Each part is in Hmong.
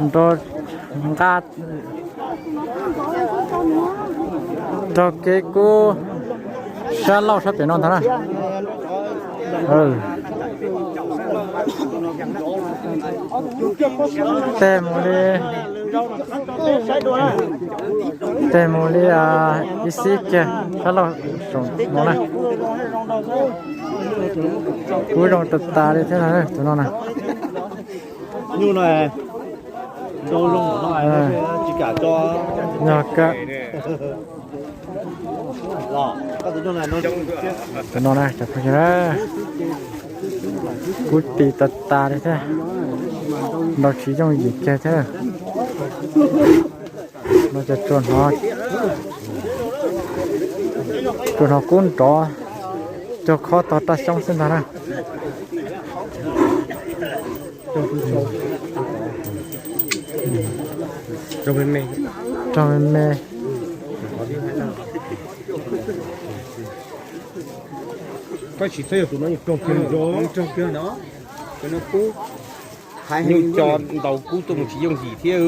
Nrog nqa rau kev kub sab laug sab pem no ntag na. Tes mus li, tes mus li ib xib kiag sab laug saum no na. Kub zoo tas tas li thiab tus no na. Nyuj no ntau zoo no tsis kam tso. Yog kawg. Tus no na, kub ti tas tas li thiab, nrau tsis yooj yim kiag thiab. No ces tsuas hnov, tsuas hnov kub nrov cog khob tog raj xyoob xwb ntag na. Rog me me. Koj tsis txhob yog tus no, raug kiag no. Nyuj co ntaus kub tuaj mus tsis yooj yim thiab.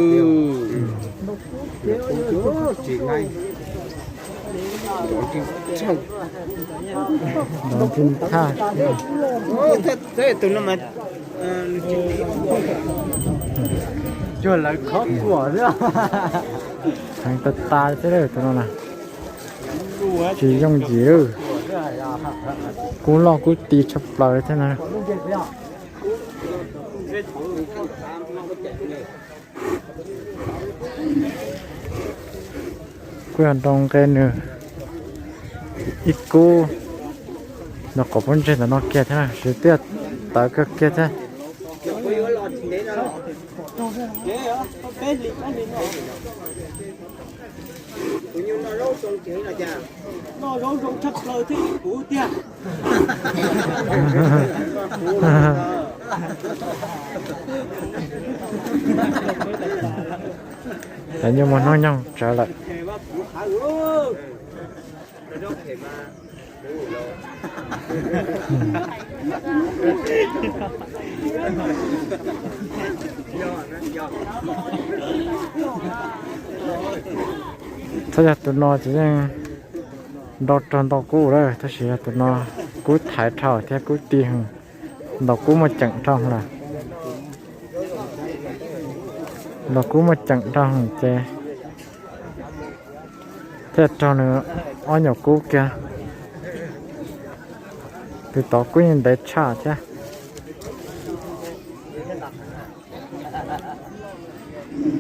Ntaus ntxim thaj. Tus no mas cuag lawv khob kuam xwb. Heev tas tas thiab tus no na. Tsis yooj yim lawm. Kub loj kub ti tshaj plaws li thiab na. Kuj yog nrau nqe nws ib kub, nws qhov pob ntseg ntawm no kiag thiab na, siv tiaj tawv kawg kiag thiab. Cov nyuj muaj hnub nyoog tsawv lawm. Txhob yog tus no ces yeej nrau raug ntau kub lawm, tab sis yog tus no kub thaiv dhau thiab kub ti heev, ntaus kub muaj ceem dhau lawm. Ntaus kub muaj ceem dhau ces thiaj raug nws ob nyuam kub kiag. Tus tod kub yeej ntev tshaj thiab.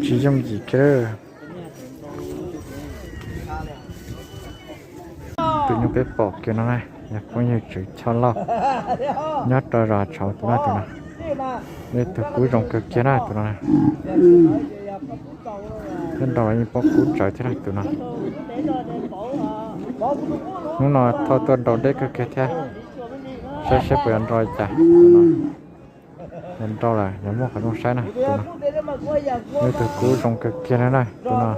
Tsis yooj yim kiag. Tus nyuj peb pom kiag no na, yog phooj ywg Tswv Choj Lauj nyob rau zos Tshauv tus no, tus no. Ib tug kub zoo kawg kiag na tus no. Thiab nrau los yeej paub kub tsawv thiab na tus no. Hnub no thauj tuaj nrau deb kawg kiag thiab. Saib seb puas yuav nrau li cas tus no. Yog nrau lawm yog muaj qhov zoo saib na tus no. Ib tug kub zoo kawg kiag na tus no.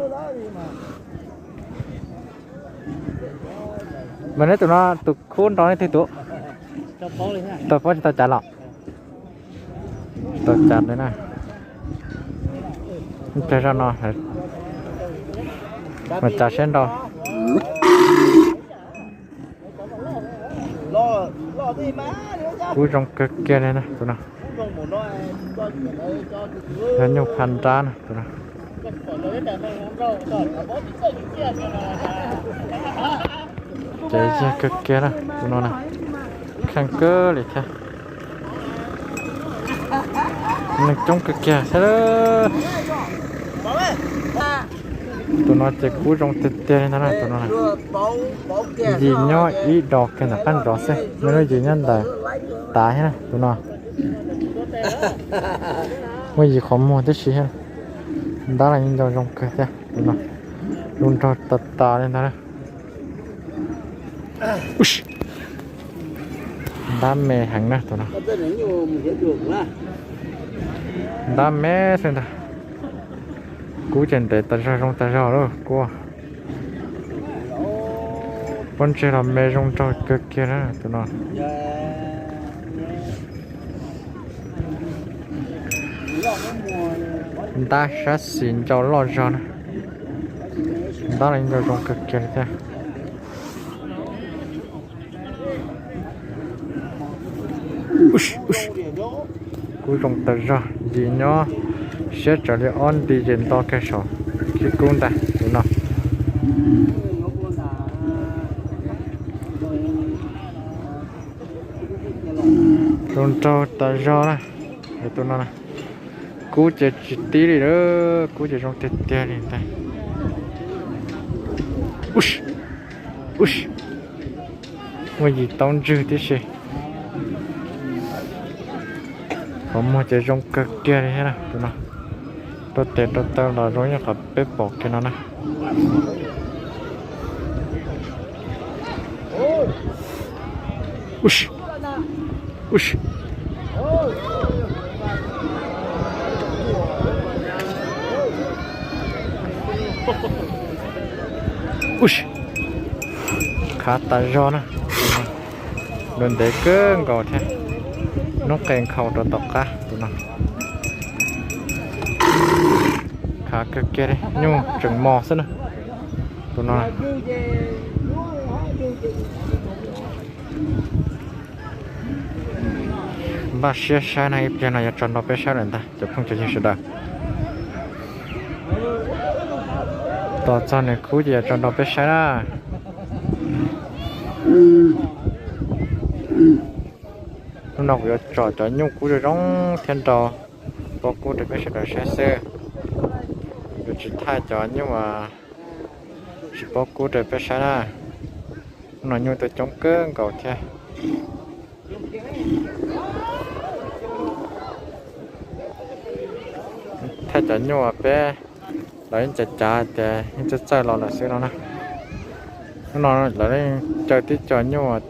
Mas neb tus no tus kub nrau neb twg tus? Tau paub tsis tau cas los? Tau cas li na. Ib pliag zoj no mas cas seb nrau. Kub zoo kawg kiag li na tus no. Yog nyuj pha nrab na tus no. Ces yog kawg kiag na tus no na. Kheej kawg li thiab. Neeg coob kawg kiag thiab. Tus no ces kub zoo tiag tiag li ntag na tus no. Yim nyob ib do kiag ntawm qab nrov xwb, muaj lub yim nyob ntawm tav thiab na tus no. Muaj yim qhov muag tib si thiab. Ntab los yeej nco zoo kawg thiab tus no. Zoo nraug tas tas li ntag na. Ntab me heev na tus no. Ntab me xwb ntag. Kub ces ntev tas zog zoo tas zog lawm kub. Pob ntseg los me zoo nraug kawg kiag na tus no. Ntab sab xis ncau loj zog na. Ntab no ncau zoo kawg kiag li thiab. Kub zoo tas zog, yim nyob siab tsawv li ob nti ces nto kiag saum khib kub ntag tus no. Zoo nraug tas zog na. Tus no na, kub ces tsis tib li lawm, kub ces zoo tiag tiag li ntag. Muaj yim tau ntswg tib si. Qhov muag ces zoo kawg kiag li thiab na tus no. Rau tes rau taw los zoo ib yam qhov peb pom kiag no na. Khav tas zog na. Ntev kawg nkaus thiab. Noob qes nkhaus rau tom qab tus no. Khav kawg kiag li, nyuj tseem mos xwb na tus no. Npaj siab saib no, ib pliag no yuav tso nrau peb saib lawm ntag cov phooj cov ywg sawv daws. Tos txog nws kub ces yuav tso nrau peb saib na. Hnub no kuv yuav tsom cov nyuj kub zoo zoo thiab nrau pob kub rau peb sawv daws saib xwb. Yuav tsis thaij cov nyuj tsis pob kub rau peb saib na. Hnub no nyuj tuaj coob kawg nkaus thiab. Thaij cov nyuj peb, lawv yeej cav cav tias yeej txawj txawj los lawm xwb no na. Hnub no lawv yeej caw tib co nyuj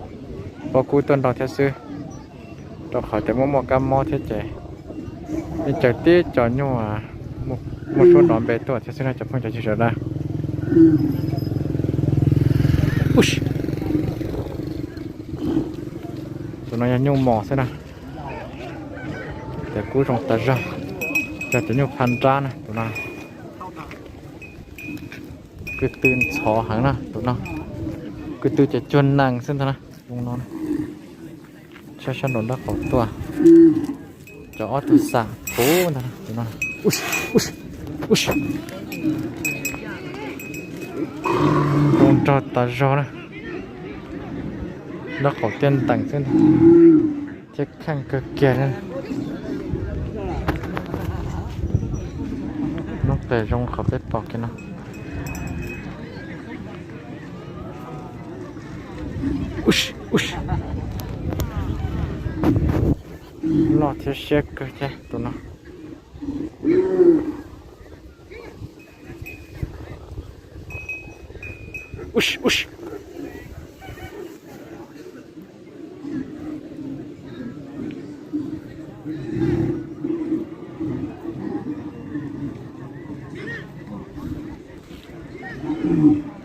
pob kub tuaj nrau thiab xwb, rau qhov tias muaj muaj kab mob thiab ces yeej caw tib co nyuj muaj suab nrov npe tuaj thiab xwb no cov phooj cov ywg sawv daws. Tus no yog nyuj mos xwb na. Ces kub zoo tas zog, cov cov nyuj phaj nrab na tus no. Kwv tw ntxhov heev na tus no. Kwv tw ces cuag nees xwb ntag na. Zoo no, saib sab nraum nraub qaum tuaj. Cov ob tug xam puv ntag tus no. Zoo nraug tas zog na. Nraub qaum tiaj ntees xwb ntag, thiab kheej kawg kiag li. Noob qes zoo qhov peb pom kiag no. Loj thiab siab kawg thiab tus no.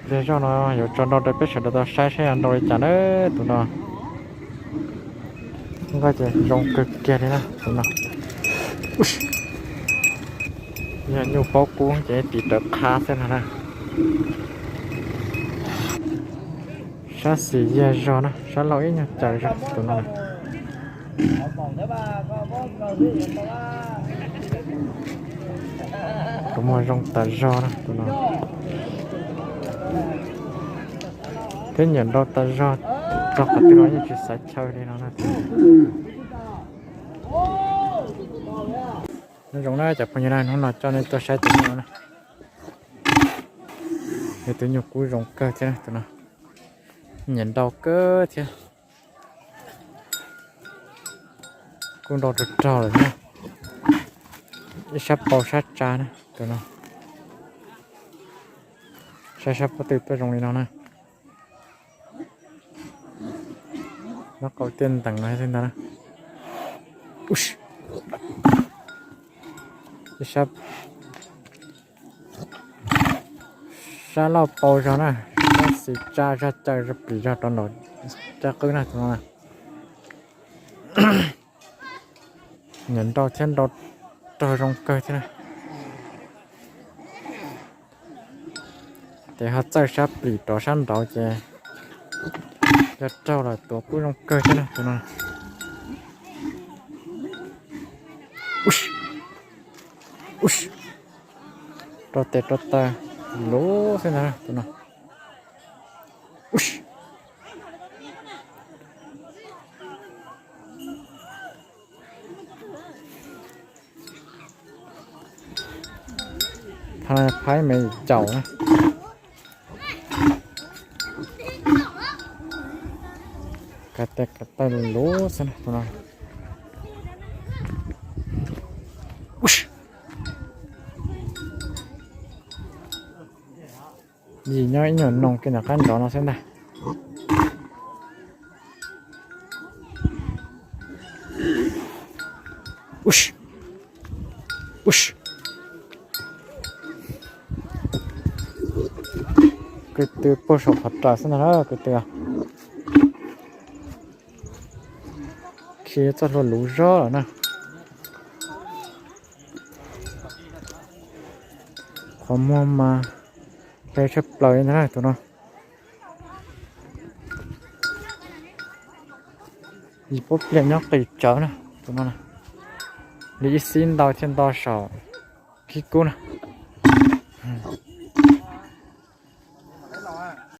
Zej zog no yuav tso nrau rau peb sawv daws tau saib saib yog nrau li cas na tus no. Nkoj ces zoo kawg kiag li na tus no. Yog nyuj paub kub ces ib tiv rawv qhab xwb no na. Sab xis yag zog na, sab laug ib nyuag caws zog tus no. Tus muag zoo tas zog na tus no. Thiab nyiam nrau tas zog, txog qhov twg los yeej tsis xav chaw li no na. Nyob zoo na cov phooj ywg na, hnub no coj nej tuaj saib tus nyuj no na. Yog tus nyuj kub zoo kawg thiab na tus no. Nyiam nrau kawg thiab. Kub nrau rog rog lawm na. Ib sab pau sab tsa na tus no. Saib sab pob tw tuaj zoo li no na. Nraub qaum tiaj ntees no xwb ntag na. Ib sab, sab laug pau zog na, sab xis tsa zog caws zog plis zog rau nraum caj qwb na tus no na. Nyiam nrau thiab nrau rog zoo kawg thiab na. Tes ho txawj sab plis rov sab nraud ces yog raug lawm tuav kuj zoo kawg thiab na tus no. Rau tes rau taw luv xwb ntag tus no. Thaum no phaib me caum na. Kav tes kav taw luv xwb na tus no. Yim nyob ib nyuag noog kiag ntawm qab nrov no xwb ntag. Kwv tw puag saum qhov raws xwb ntag na kwv tw. Khi txoj hlua luv zog lawm na. Qhov muag mas hle tshaj plaws li ntag na tus no. Yim puab pliag nyob qis tsawv na tus no. Li ib xib ntau thiaj nto saum khib kub na.